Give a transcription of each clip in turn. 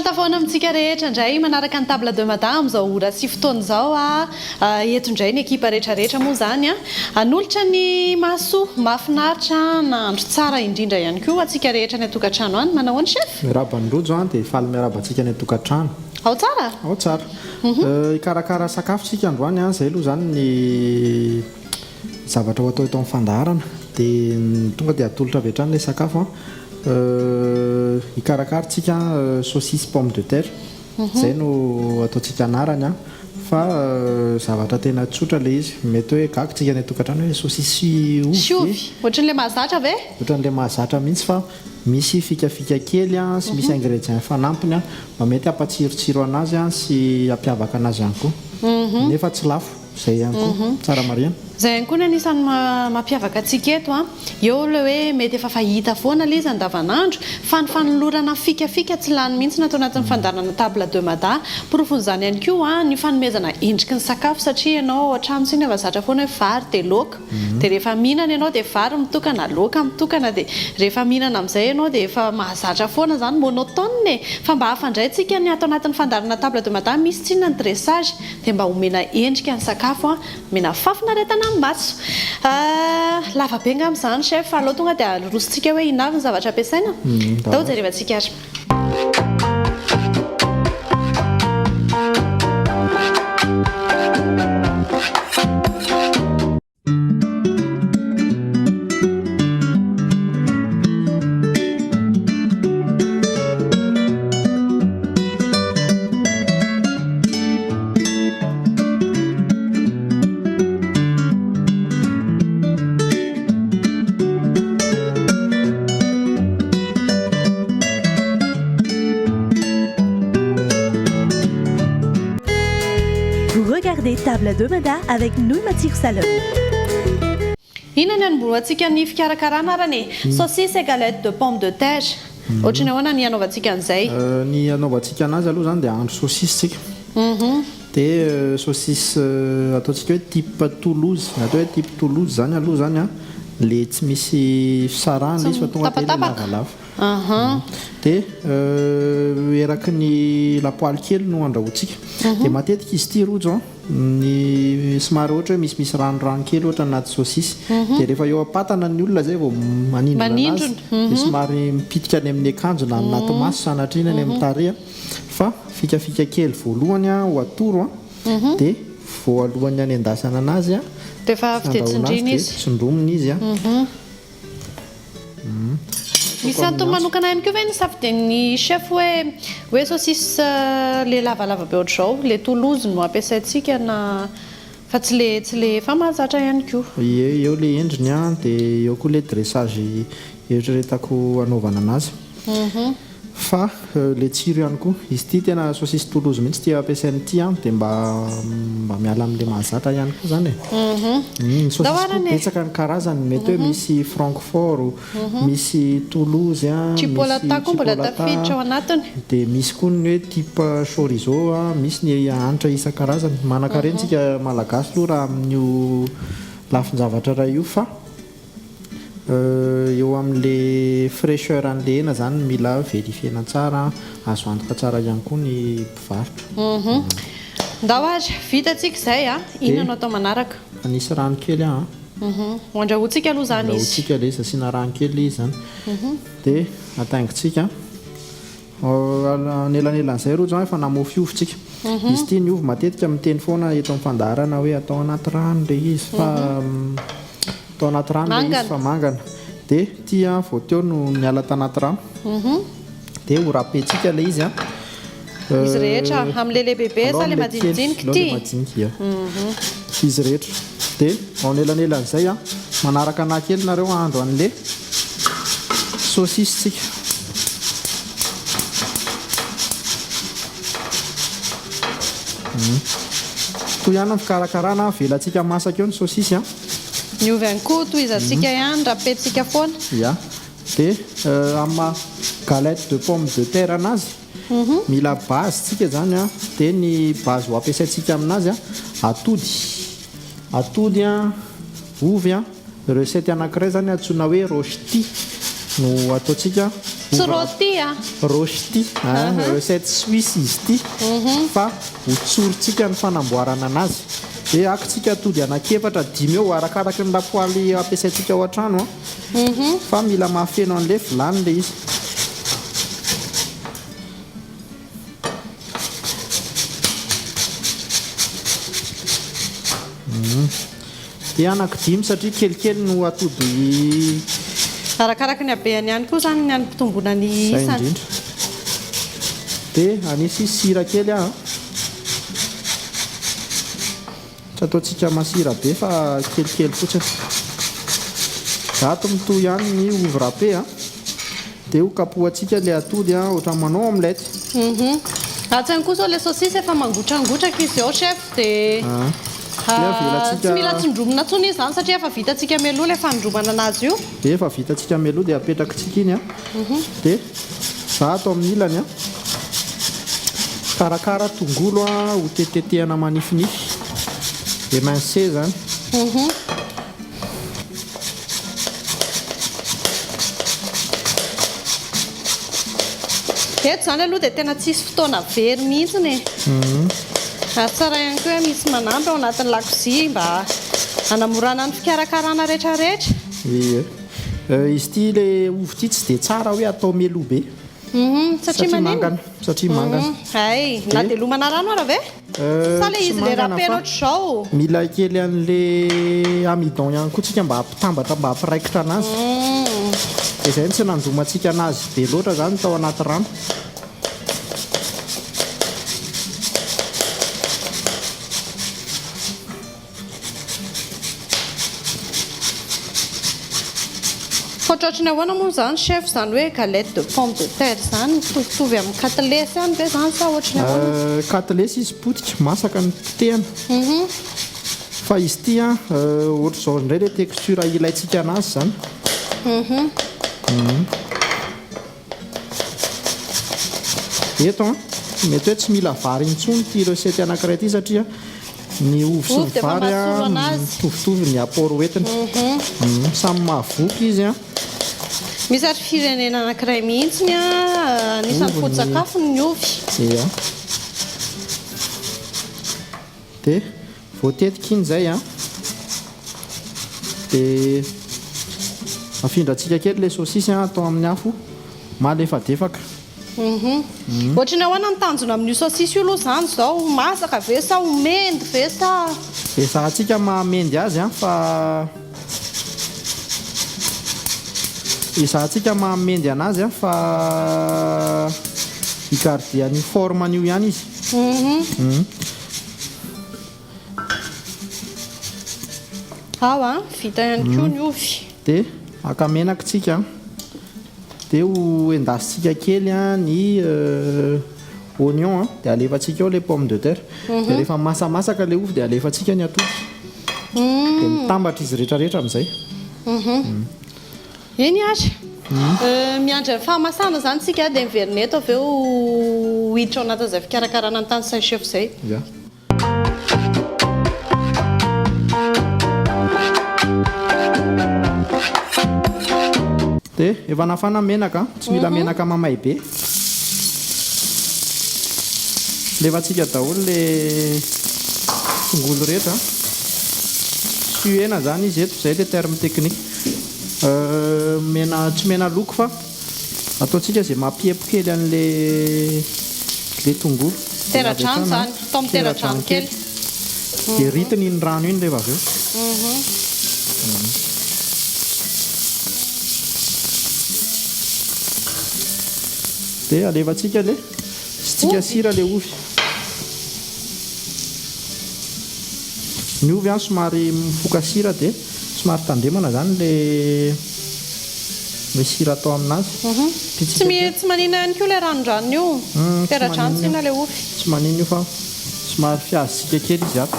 Faly tafahoana amintsika rehetra indray manaraka ny Table de Mada amin'izao ora sy fotoana izao a. Eto indray ny ekipa rehetra rehetra moa izany a. Hanolotra ny mahasoa, mahafinaritra, nahandro tsara indrindra ihany koa ho antsika rehetra any an-tokantrano any. Manao ahoana Chef? Miarahaba an'i Rojo a, dia faly miarahaba antsika any an-tokantrano. Ao tsara? Ao tsara. Hikarakara sakafo isika androany a, izay aloha izany ny zavatra ho atao eto amin'ny fandaharana. Dia tonga dia atolotra avy hatrany ilay sakafo a. Hikarakara isika saucisse pomme de terre. Izay no ataontsika anarany an. Fa zavatra tena tsotra ilay izy. Mety hoe gaga tsika any an-tokantrano hoe saucisse sy ovy Sy ve? ovy. Ohatran'ilay mahazatra ve? Ohatran'ilay mahazatra mihitsy fa misy fikafika kely an, sy misy ingrédients fanampiny an, mba mety hampatsirotsiro anazy an sy hampiavaka anazy ihany koa. Nefa tsy lafo. Izay ihany koa. Tsara marihana. Izay ihany koa no anisan'ny mampiavaka antsika eto an. Eo ilay hoe mety efa fahita foana ilay izy andavanandro, fa ny fanolorana fikafika tsy lany mihitsy ny ato anatin'ny fandaharana Table de Mada. Porofon'izany ihany koa ny fanomezana endriky ny sakafo satria ianao ao an-trano tsinona efa zatra foana hoe vary dia laoka. Dia rehefa mihinana ianao dia vary mitokana, laoka mitokana dia rehefa mihinana amin'izay ianao dia efa mahazatra foana izany, monotone e! Fa mba hafa indray tsika ny ato anatin'ny fandaharana Table de Mada misy tsinona ny dressage dia mba omena endrika ny sakafo an, omena fahafinaretana ny maso. Lava be angamba izany chef fa aleo tonga dia arosontsika hoe inona avy ny zavatra ampiasaina? Ndao jerevantsika ary. Vous regardez Table de Mada avec Nouilles Matsiro Salon. Inona ny hanombohantsika ny fikarakarana arany e? Saucisse et galette de pomme de terre. Ohatran'ny ahoana ny hanaovantsika an'izay? Ny hanaovantsika anazy aloha izany dia hahandro saucisse tsika. Dia saucisse ataontsika hoe type Toulouse. Ny atao hoe type Toulouse izany aloha izany an, ilay tsy misy fisarahana ilay izy fa tonga dia ilay lavalava. Dia eraky ny lapoaly kely no andrahointsika. Dia matetika izy ity rojo an, ny somary ohatra hoe misimisy ranorano kely ohatra anaty saucisse. Dia rehefa eo am-patana ny olona izay vao manindrona anazy, dia somary mipitika any amin'ny akanjo na anaty maso sanatria na any amin'ny tarehy. Fa fikafika kely voalohany ho atoro an, dia voalohan'ny hanendasana anazy an, Dia efa avy dia andrahoina azy tsindriana dia izy. tsindromina izy an. Misy antony manokana ihany koa ve nisafidian'ny chef hoe hoe saucisse le lavalava be ohatr'izao, le Toulouse no ampiasaintsika na fa tsy le tsy le efa mahazatra ihany koa? Ie, eo le endriny an, dia eo koa le dressage eritreretako hanaovana anazy. Fa le tsiro ihany koa. Izy ity tena saucisse Toulouse mihitsy ity ampiasaina ity an, dia mba mba miala amin'ilay mahazatra ihany koa izany e. Ny saucisse koa betsaka ny karazany, mety hoe misy Francfort, misy Toulouse an, misy Chipolata koa mbola tafiditra ao anatiny. Dia misy koa ny hoe type chorizo an, misy ny hanitra isan-karazany. Manankarena isika Malagasy aloha raha amin'io lafin-javatra iray io fa. Eo amin'le fraicheur an'le hena zany no mila verifier-na tsara, azo antoka tsara ihany koa ny mpivarotra. Hum. Ndao ary, vita tsika izay a, inona no atao manaraka? Hanisy rano kely aho an. Hum. Ho andrahointsika aloha izany izy. Andrahointsika ilay izy, asiana rano kely ilay izy izany. Dia ataingintsika. Anelanelan'izay rojo an, efa namofy ovy tsika. Izy ity ny ovy matetika miteny foana eto amin'ny fandaharana hoe atao anaty rano ilay izy fa atao anaty rano ilay izy fa mangana. Dia ity an vao teo no niala tanaty rano. Dia ho rapentsika ilay izy an. Izy rehetra, amin'ilay lehibebe sa ilay madinidinika ity? Aleo amin'ilay madinika, ia. Izy rehetra. Dia ao anelanelan'izay an, manaraka anà kely nareo hahandro an'ilay saucisse tsika. Toy ihany ny fikarakarana, avelantsika masaka eo ny saucisse an. Ny ovy ihany koa tohizantsika ihany, rapentsika foana. Ia. Dia amin'ny maha galette de pomme de terre anazy, mila base tsika izany an, dia ny base ho ampiasaintsika aminazy an, atody, atody an, ovy an, recette anankiray izany antsoina hoe rosti no ataontsika. Tsy rôti a! Rôsti a, recette suisse izy ity fa ho tsorintsika ny fanamboarana anazy. Dia akintsika atody anankiefatra, dimy eo arakaraky ny lapoaly ampiasaintsika ao an-trano a, fa mila mahafeno an'ilay vilany ilay izy. Dia anankidimy satria kelikely no atody. Arakaraka ny habehany ihany koa izany ny hampitomboana ny Izay isany. indrindra. Dia anisy sira kely aho an. Tsy ataontsika masira be fa kelikely fotsiny. Zato mitohy ihany ny ovy râpé an. Dia ho kapohantsika ilay atody an, ohatran'ny manao omelette. Atsy ihany koa izao ilay saucisse efa mangotrangotraka izy ao chef dia Dia tsy mila avelantsika. tsindromina intsony izy izany satria efa vitantsika mialoha ilay fanindromana anazy io. Dia efa vitantsika mialoha dia apetrakitsika iny an. Dia za ato amin'ny ilany an, mikarakara tongolo an, ho tetitetehana manifinify, émincé izany. Eto izany aloha dia tena tsisy fotoana very mihitsiny e. Ary tsara ihany koa hoe misy manampy ao anatin'ny lakozia mba hanamorana ny fikarakarana rehetrarehetra. Ie. Izy ity ilay ovy ity tsy dia tsara hoe atao mialoha be. Satria Satria maninona? mangana. Satria mangana. Hay, na dia lomana rano ara ve? Sa le Tsy izy le mangana râpé fa ohatr'izao? Mila kely an'le amidon ihany koa tsika mba hampitambatra mba hampiraikitra anazy. Dia izay no tsy nandomantsika anazy be loatra izany tao anaty rano. Fa ohatrohatry ny ahoana moa izany chef izany hoe galette de pomme de terre izany? Mitovitovy amin'ny katilesy ihany ve izany sa ohatry ny ahoana? Katilesy izy potika, masaka ny potehana. Fa izy ity an, ohatr'izao indray ilay texture ilaintsika anazy izany. Eto an, mety hoe tsy mila vary intsony ity recette anankiray ity satria ny ovy sy ny vary an mitovitovy ny apport hoentiny. Samy mahavoky izy an. Misy ary firenena anankiray mihitsy an, anisan'ny foto-tsakafony ny ovy. Ia. Dia voatetika iny izay an. Dia afindrantsika kely ilay saosisy an, atao amin'ny afo malefadefaka. Ohatry ny ahoana ny tanjona amin'io saosisy io aloha izany izao? Ho masaka ve sa ho mendy ve sa? Ezahantsika mahamendy azy an, fa ezahantsika mahamendy anazy an, fa hi-garder an'io forme-ny io ihany izy. Ao an, vita ihany koa ny ovy. Dia haka menaka tsika an, dia ho endasintsika kely an ny oignon an, dia alefantsika ao ilay pomme de terre. Dia rehefa masamasaka ilay ovy dia alefantsika ny atody. Dia mitambatra izy rehetra rehetra amin'izay. Eny ary. Miandry ny fahamasahana izany isika dia miverina eto avy eo hiditra ao anatin'izay fikarakarana ny tany Saint Chef izay. Ya. Dia efa nafana ny menaka an, tsy mila menaka mamay be. Alefantsika daholo le tongolo rehetra an. Suena izany izy eto, izay le terme technique. Mena, tsy mena loko fa ataontsika izay mampiepo kely an'le le tongolo. Tera-drano izany, atao mitera-drano kely. Dia ritiny iny rano iny rehefa avy eo. Dia alefantsika le, asiantsika sira le ovy. Ny ovy an somary mifoka sira dia somary tandremana zany le le sira atao aminazy. Tsy mi tsy maninona ihany koa ilay ranondranony io. Tera-drano tsinona ilay ovy. Tsy maninona io fa somary fihazontsika kely izy ato.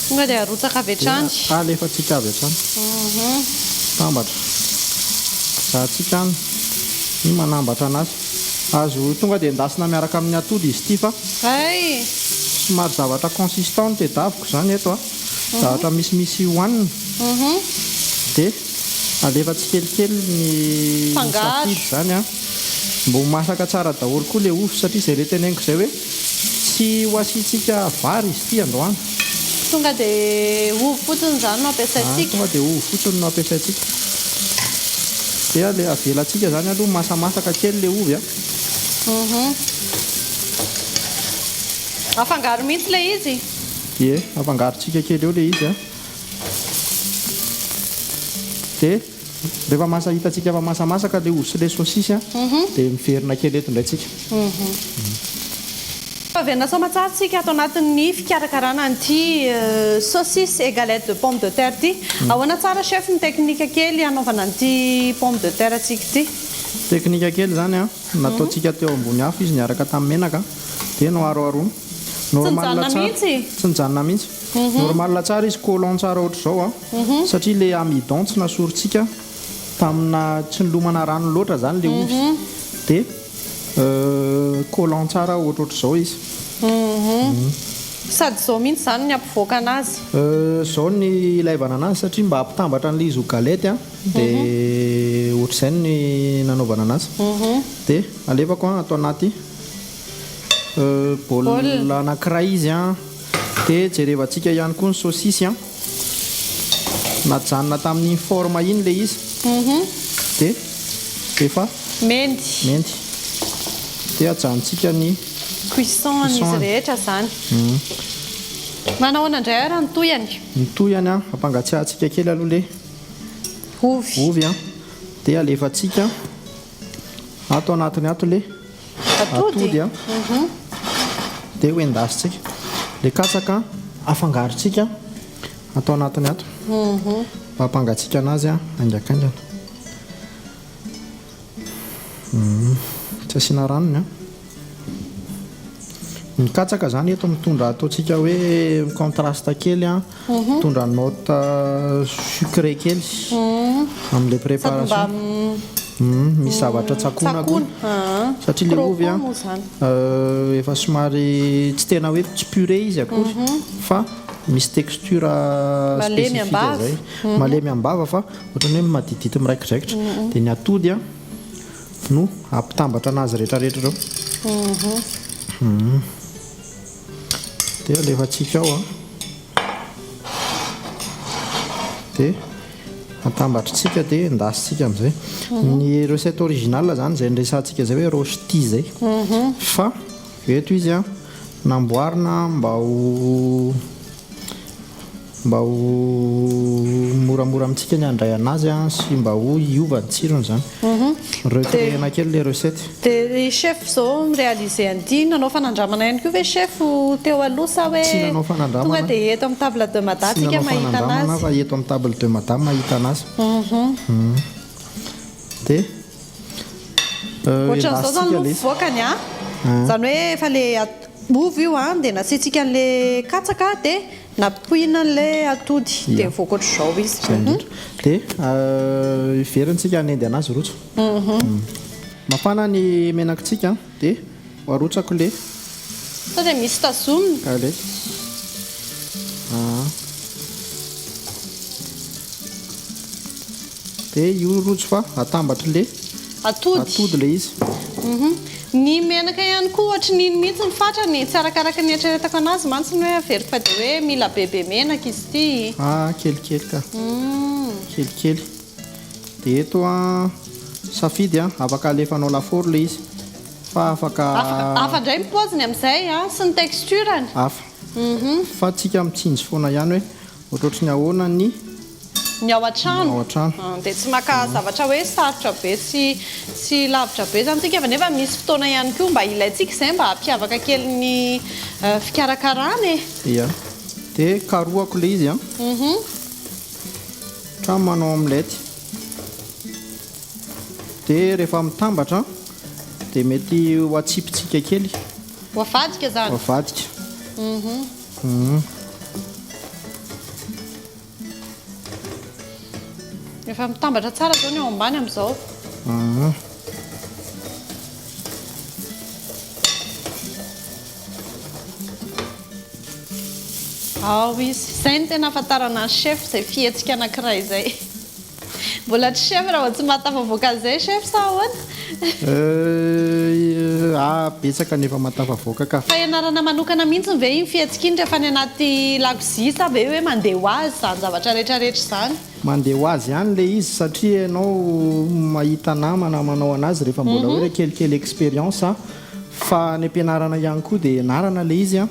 Tonga dia arotsaka avy hatrany. Dia alefantsika avy hatrany. Tambatra. Zahantsika any ny manambatra anazy. Azo tonga dia endasina miaraka amin'ny atody izy ity fa Hay! somary zavatra consistant no tedaviko izany eto a. Zavatra misimisy hohanina. Dia alefa tsikelikely ny Fangaro. safidy izany an. Mba ho masaka tsara daholo koa ilay ovy satria izay ilay teneniko izay hoe tsy ho asiantsika vary izy ity androany. Tonga dia ovy fotsiny izany no ampiasaintsika. Tonga dia ovy fotsiny no ampiasaintsika. Dia ilay avelantsika izany aloha masamasaka kely ilay ovy an. Afangaro mihitsy ilay izy. Ie, afangarontsika kely eo ilay izy an. Dia rehefa masa hitantsika fa masamasaka ilay ovy sy ilay saosisy an, dia miverina kely eto indray tsika. Averina soamatsara tsika ato anatin'ny fikarakarana an'ity saucisse et galette de pomme de terre ity. Ahoana tsara chef ny teknika kely hanaovana an'ity pomme de terre tsika ity? Teknika kely izany an, nataontsika teo ambony afo izy niaraka tamin'ny menaka dia noharoharoana. Tsy Normal nijanona tsara. mihitsy? Tsy nijanona mihitsy. Normal tsara izy, collant tsara ohatr'izao an, satria ilay amidon tsy nasorintsika tamina, tsy nilomana rano loatra izany ilay ovy dia collant tsara ohatrohatr'izao izy. Sady izao mihitsy izany ny hampivoaka anazy. Izao ny ilaivana anazy satria mba hampitambatra an'ilay izy ho galette an, dia ohatr'izay ny nanaovana anazy. Dia alefako an ato anaty bol anankiray izy an, dia jerevantsika ihany koa ny saosisy an, najanona tamin'iny forme iny ilay izy, dia efa Mendy. Mendy. Dia ajanontsika ny Cuisson an'izy cuisson-ny. rehetra izany. Manao ahoana indray ary ny tohiny? Ny tohiny an, ampangatsiahantsika kely aloha ilay Ovy. ovy an, dia alefantsika ato anatiny ato ilay Atody. atody an, dia ho endasintsika. Ilay katsaka afangarontsika ato anatiny ato, mba hampangatsiaka anazy an, haingankaingana. Tsy asiana ranony an. Ny katsaka izany eto mitondra ataontsika hoe contraste kely an, mitondra note sucré kely amin'ilay préparation. Misy zavatra tsakoana koa. Satria ilay ovy an, efa somary tsy tena hoe tsy purée izy akory fa misy texture spécifique izay. Malemy am-bava fa Ohatran'ny hoe madidity miraikidraikitra. Dia ny atody an no ampitambatra anazy rehetrarehetra ireo. Dia alefantsika ao an. Dia atambatritsika dia endasintsika amin'izay. Ny recette originale izany izay niresahantsika izay hoe rosti izay. Fa eto izy an namboarina mba ho Mba ho moramora amintsika ny handray anazy sy mba ho hiova ny tsirony izany. Recréer-na kely ilay recette. Dia ry chef izao mi-réaliser an'ity, nanao fanandramana ihany koa ve chef teo aloha sa hoe Tsy nanao fanandramana. tonga dia eto amin'ny table de Mada Tsy tsika nanao mahita fanandramana anazy? fa eto amin'ny table de Mada mahita anazy. Dia Ohatran'izao izany endasintsika aloha ilay izy. fivoakany an! Izany hoe efa ilay ovy io an, dia nasiantsika an'ilay katsaka dia Nampoina an'ilay atody dia mivoaka ohatr'izao izy. Izay indrindra. Dia hiverintsika hanendy anazy rojo. Mafana ny menakitsika dia ho arotsako ilay. Sao dia misy tazomina. Galette. Dia io rojo fa atambatro le Atody. atody le izy. Ny menaka ihany koa ohatry ny iny mihitsy ny fatrany, tsy arakaraka ny eritreretako anazy mantsy ny hoe averiko fa dia hoe mila bebe menaka izy ity. Ah kelikely ka. Kelikely. Dia eto an, safidy an, afaka alefanao lafaoro le izy fa afaka. Afaka, hafa indray ny paoziny amin'izay an, sy ny texture-ny. Hafa. Fa tsika mitsinjo foana ihany hoe ohatrohatry ny ahoana ny. Ny ao an-trano. Ny ao an-trano. Dia tsy maka zavatra hoe sarotra be sy sy lavitra be izany tsika fa nefa misy fotoana ihany koa mba ilaintsika izay mba hampiavaka kely ny fikarakarana e. Ia. Dia karohako ilay izy an. Ohatran'ny manao omelette. Dia rehefa mitambatra dia mety ho atsipitsika kely. Ho avadika izany? Ho avadika. Efa mitambatra tsara zao ny ao ambany amin'izao. Ao izy. Izay no tena ahafantarana ny chef, izay fihetsika anankiray izay. Mbola tsy chef raha vao tsy mahatafavoaka an'izay chef sa ahoana? Euh, ah, betsaka ny efa mahatafavoaka ka. Fa ianarana manokana mihitsy ve iny fihetsika iny rehefa any anaty lakozia sa ve hoe mandeha ho azy izany zavatra rehetrarehetra izany? Mandeha ho azy ihany ilay izy satria ianao mahita namana manao anazy rehefa mbola hoe kelikely expérience fa any am-pianarana ihany koa dia ianarana ilay izy an,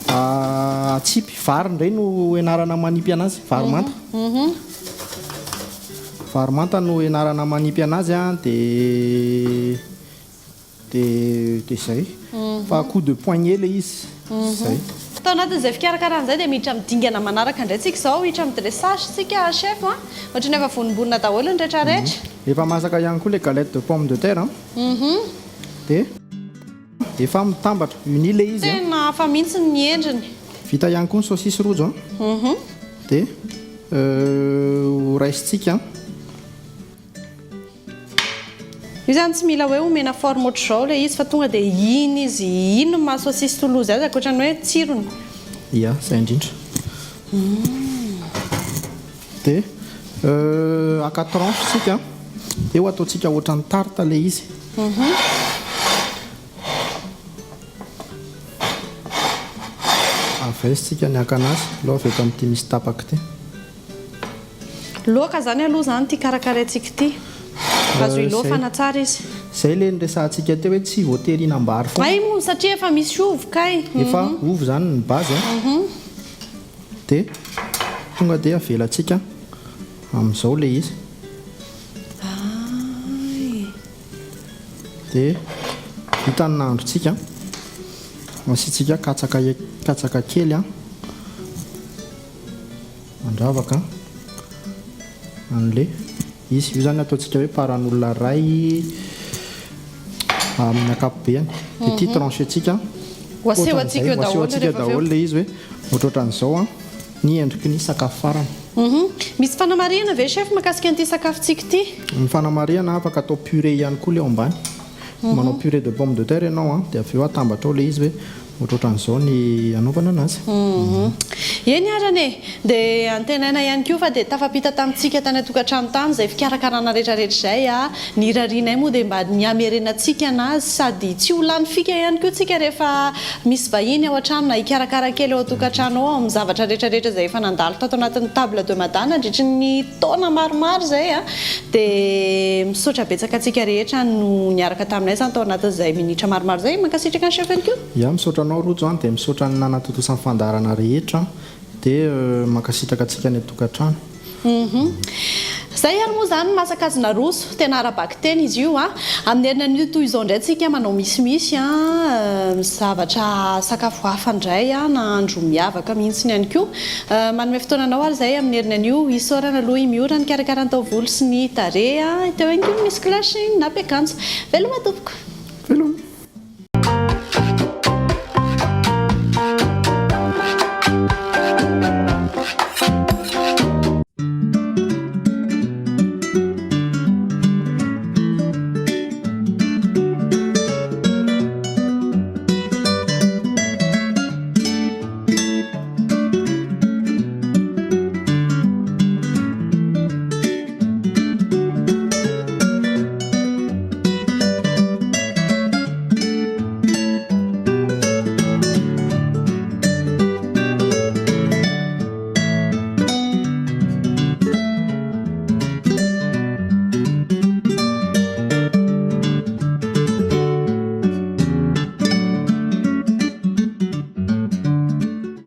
atsipy, vary indray no ianarana manipy anazy, vary manta. Vary manta no ianarana manipy anazy an, dia dia dia izay. Fa coup de poignet ilay izy, izay. Tao anatin'izay fikarakarana izay dia miditra amin'ny dingana manaraka indray tsika izao, hiditra amin'ny dressage tsika chef an. Ohatran'ny efa vonombonona daholo ny retraretra. Efa masaka ihany koa ilay galette de pomme de terre an. Dia efa mitambatra, uni ilay izy an. Tena hafa mihitsy ny endriny. Vita ihany koa ny saucisse rojo an. Dia ho raisintsika. Io izany tsy mila hoe omena forme ohatr'izao ilay izy fa tonga dia iny izy, iny no maha saucisse Toulouse azy ankoatra ny hoe tsirony. Ia, izay indrindra. Dia haka tranche isika, dia ho ataontsika ohatran'ny tarte ilay izy. Avy aiza isika ny haka anazy? Aleo avy eto amin'ity misy tapaka ity. Loaka zany aloha zany ity karakaraintsika ity. Azo ilaofana tsara izy. Zay le niresahantsika teo hoe tsy voatery hinam-bary foana. Hay moa satria efa misy ovy kay. Efa ovy zany ny base a. Dia tonga dia avelantsika amin'izao le izy. Hay. Dia vita ny nahandrontsika. Asiantsika katsaka katsaka kely an. Mandravaka an'le izy. Io zany ataontsika hoe paran'olona ray amin'ny ankapobeany. Dia ity tranche-ntsika. Ho asehontsika eo daholo rehefa avy eo. Daholo le izy hoe ohatrohatran'izao an ny endriky ny sakafo farany. Misy fanamarihana ve chef mahakasika an'ity sakafontsika ity? Ny fanamarihana afaka atao purée ihany koa le ao ambany. Manao purée de pomme de terre ianao an, dia avy eo atambatrao le izy hoe Ohatrohatran'izao ny anaovana anazy. Eny arany e! Dia antenaina ihany koa fa dia tafapita tamintsika tany an-tokantrano tany izay fikarakarana rehetrarehetra izay a! Ny irarianay moa dia mba ny hamerenantsika anazy sady tsy ho lany fika ihany koa tsika rehefa misy vahiny ao an-trano na hikarakara kely ao an-tokantrano ao amin'ny zavatra rehetrarehetra izay efa nandalo tato anatin'ny table de Mada nandritry ny taona maromaro izay a! Dia misaotra betsaka antsika rehetra no niaraka taminay izany tao anatin'izay minitra maromaro izay. Mankasitraka ny chef ihany koa. Ya, misaotra anao Rojo an, dia misaotra ny nanatontosa ny fandaharana rehetra an, dia mankasitraka antsika any an-tokantrano. Hum. Zay ary moa izany masaka azo naroso, tena ara-bakiteny izy io an. Amin'ny heriny anio toy izao indray tsika manao misimisy an, zavatra sakafo hafa indray an, nahandro miavaka mihitsy ihany koa. Manome fotoana anao ary izay amin'ny heriny anio. Isaorana aloha i Miora nikarakara ny taovolo sy ny tarehy. Teo ihany koa ny Miss Clash nampiakanjo. Veloma tompoko. Veloma.